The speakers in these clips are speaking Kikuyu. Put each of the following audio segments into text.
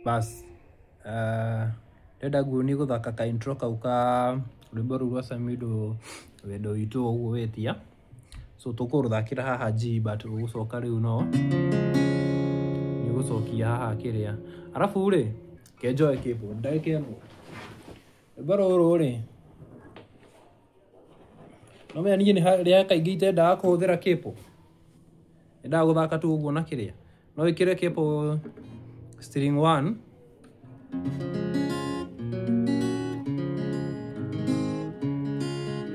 Bas, ndĩrenda nguonie gũthaka ka intro kau ka rwĩmbo rũu rwa Samido wendo witũ ũguo wetia. So tũkũrũthakĩra haha G, but ũgũcoka rĩu no nĩ ũgũcokia haha kĩrĩa. Arabu rĩ, kenjoe keyboard ndagĩka ĩmwe. Rwĩmbo rũrũ rĩ, no menya niĩ nĩ rĩa kaingĩ itendaga kũhũthĩra keyboard. Nyendaga gũthaka tu ũguo na kĩrĩa. No wĩkĩre keyboard string 1.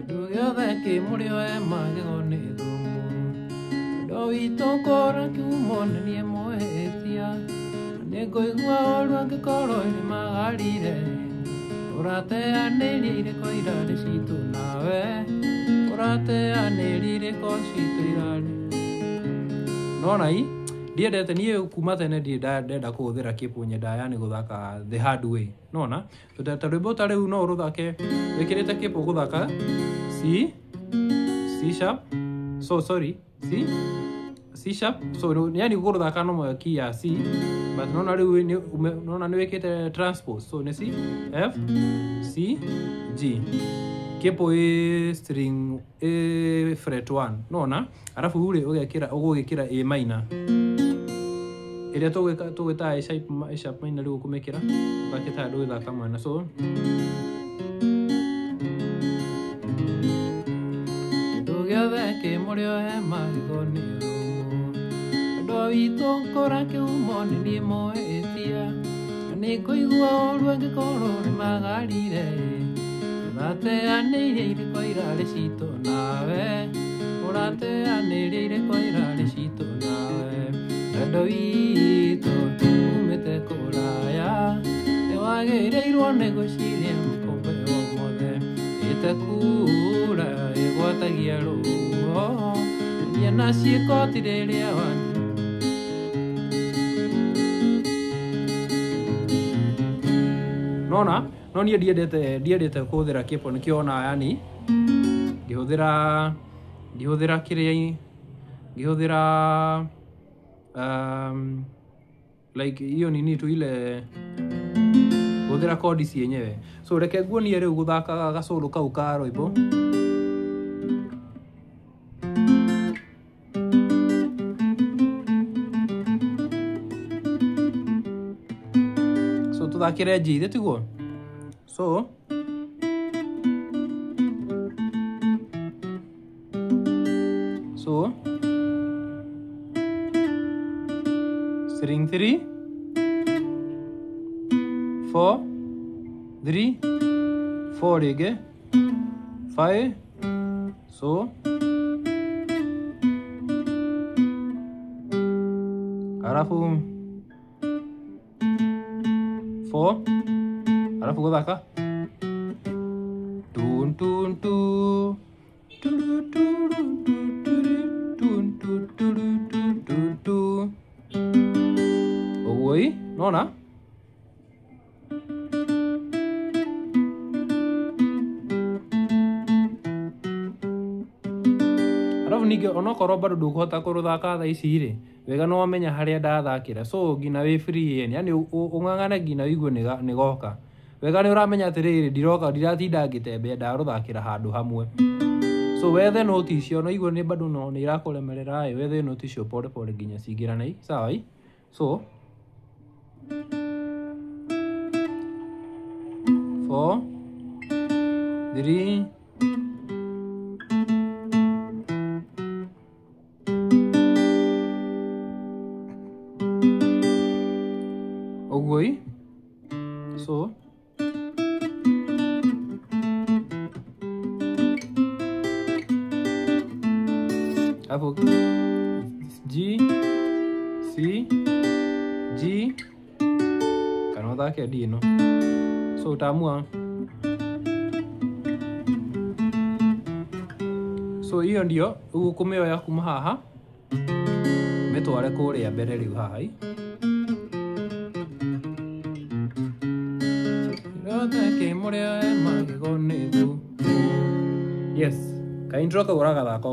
Kĩndũ gĩothe kĩ mũrĩo e magego nĩ thumu. Wendo witũ kũra kiumo nĩ niĩ mũhĩtia. Nĩngũigua ũru angĩkorwo nĩmagarire. Ũrateanĩirie irĩko irarĩ citũ nawe. Ũrateanĩirie irĩko citũ irarĩ. Nona i ndiendete niĩ kuma tene ndirĩ ndenda kũhũthĩra keyboard, nyendaga yani gũthaka the hard way. Nona ta rwĩmbo ta rĩu no ũrũthake wĩkĩrĩte keyboard gũthaka C, C sharp, so sorry, C, C sharp, so yani gũrũthaka no key ya C, but nona rĩu nona nĩ wĩkĩte transpose, so nĩ C, F, C, G. Keyboard ĩ string ĩ fret 1, nona arabu rĩ ũgekĩra ũgũgĩkĩra A minor ĩrĩa tũgwĩtaga A sharp minor rĩu ũkũmĩkĩra ũthake ta ndũgĩthaka mwena. So kĩndũ gĩothe kĩ mũrĩo he magego nĩ thumu. Wendo witũ kũra kĩhumo nĩ niĩ mũhĩtia. Na nĩngũigua ũru angĩkorwo nĩmagarire. Ũrateanĩirie irĩko irarĩ citũ nawe. Ũrateanĩirie irĩko irarĩ citũ nawe. Wendo witũ umĩte kũraya. Nĩwagĩrĩirwo nĩ gwĩciria makũmbĩ o mothe. Ĩte kura ĩgwatagia rũhuho. Niĩ na ciĩko ti rĩrĩa wanyu. Nona no niĩ ndiendete kũhũthĩra keyboard nĩkĩo ona yani ngĩhũthĩra kĩrĩa ngĩhũthĩra like hiyo nini tu ile hũthĩra kodi cienyewe. So reke nguonie rĩu gũthaka gacũrũ kau ka rwĩmbo. So tũthakĩre G thĩ tiguo? So string 3 4 3 4 rĩngĩ 5, so arabu 4, arabu gũthaka tun tun tu tu tu tu tu tu tu tu tu tu ũguo ĩ nona arabu ningĩ onokorwo bado ndũkũhota kũrũthaka thaa ici rĩ wega no wamenya harĩa ndathakĩra, so nginya wĩ free yani, yani ũng'ang'ane nginya ũigue nĩ goka wega nĩ ũramenya atĩrĩrĩ ndiroka ndiratinda ngĩtembea ndarũthakĩra handũ hamwe. So wethe noti icio no igue nĩ bado no nĩ irakũremerera ĩ wethe noti icio pole pole nginya cingĩrane, sawa ĩ? So 4 3 ũguo ĩ? So alafu G C G kana ũthake D ĩno. So utaamua. So hiyo ndio ũkũmĩoya kuma haha mĩtware kũrĩa mbere rĩu haha ĩ. Gĩothe kĩ mũrĩo e magego nĩ thumu. Yes, ka intro kau ũragathaka.